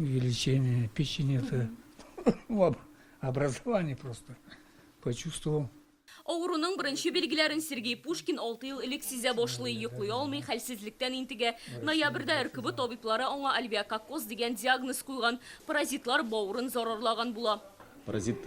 Увеличение печени, это образование просто почувствовал. Авыруның беренче билгеләрен Сергей Пушкин алты ел элек сизә башлый, йоклый алмый, хәлсезлектән интегә. Ноябрьдә РКБ табиблары аңа альвеококкоз дигән диагноз куйган. Паразитлар бавырын зарарлаган була. Паразит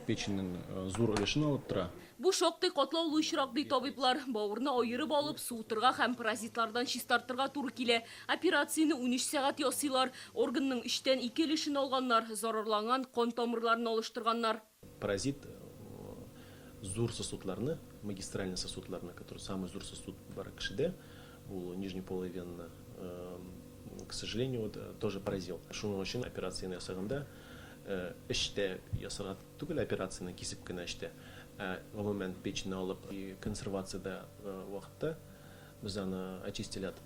печеньнең зур өлешен алып тора. Бу шактый катлаулы очрак, ди табиблар. Бавырны аерып алып, суытырга һәм паразитлардан чистартырга туры килә. Операцияне 13 сәгать ясыйлар. Органның өчтән ике өлешен алганнар, зарарланган кан тамырларын алыштырганнар. Паразит зур сосудларны, магистральный сосудларны, который самый зур сосуд бар кешедә, ул нижний полый венаны, к сожалению, вот тоже поразил. Шуның өчен операцияне ясаганда эчтә ясарга түгел операцияне, кисеп кенә эчтә, ә гомумән печеньне алып консервациядә вакытта без аны очистили от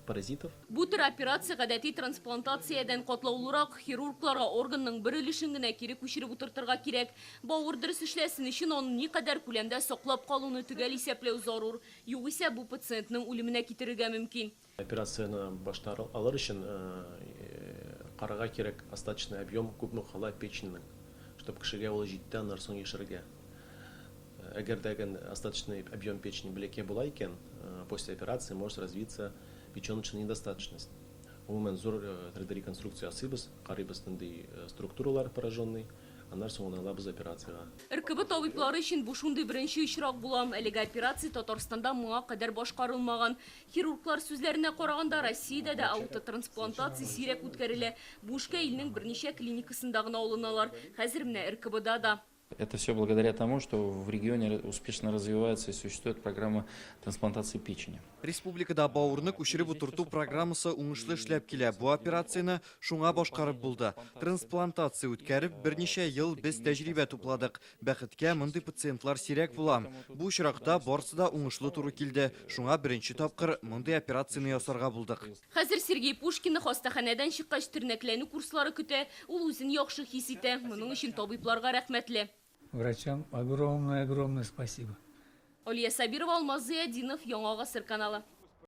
паразитов. Бу төр операция гадәти трансплантациядән катлаулырак. Хирургларга органның бер өлешен генә кире күчереп утыртырга кирәк. Бавыр дөрес эшләсен өчен аны никадәр күләмдә саклап калуны төгәл исәпләү зарур. Югыйсә бу пациентның үлеменә китерергә мөмкин. Операцияне башта алыр өчен карарга кирәк остаточный объем күпме кала печеньнең, чтоб кешегә ул җитте аннары соң яшәргә. Әгәр дә остаточный объем печени бәләкәй була икән, после операции может развиться печеночная недостаточность. Гомумән, зур 3D реконструкция ясыйбыз, карыйбыз нинди структуралар пораженный, аннары соң аны алабыз операциягә. РКБ табиблары өчен бу шундый беренче очрак була. Әлеге операция Татарстанда моңа кадәр башкарылмаган. Хирурглар сүзләренә караганда, Россиядә дә аутотрансплантация сирәк үткәрелә. Бу эшкә илнең берничә клиникасында гына алыналар. Хәзер менә РКБда да. Это все благодаря тому, что в регионе успешно развивается и существует программа трансплантации печени. Республикада бавырны күчереп утырту программасы уңышлы эшләп килә. Бу операцияне шуңа башкарып булды. Трансплантация үткәреп, берничә ел без тәҗрибә тупладык. Бәхеткә, мондый пациентлар сирәк була. Бу очракта барысы да уңышлы туры килде. Шуңа беренче тапкыр мондый операцияне ясарга булдык. Хәзер Сергей Пушкинны хастаханәдән чыккач тернәкләнү курслары көтә. Ул үзен яхшы хис итә. Моның өчен табибларга рәхмәтле. Врачам огромное огромное спасибо. Алия Сабирова, Алмаз Зыятдинов, Яңа Гасыр каналы.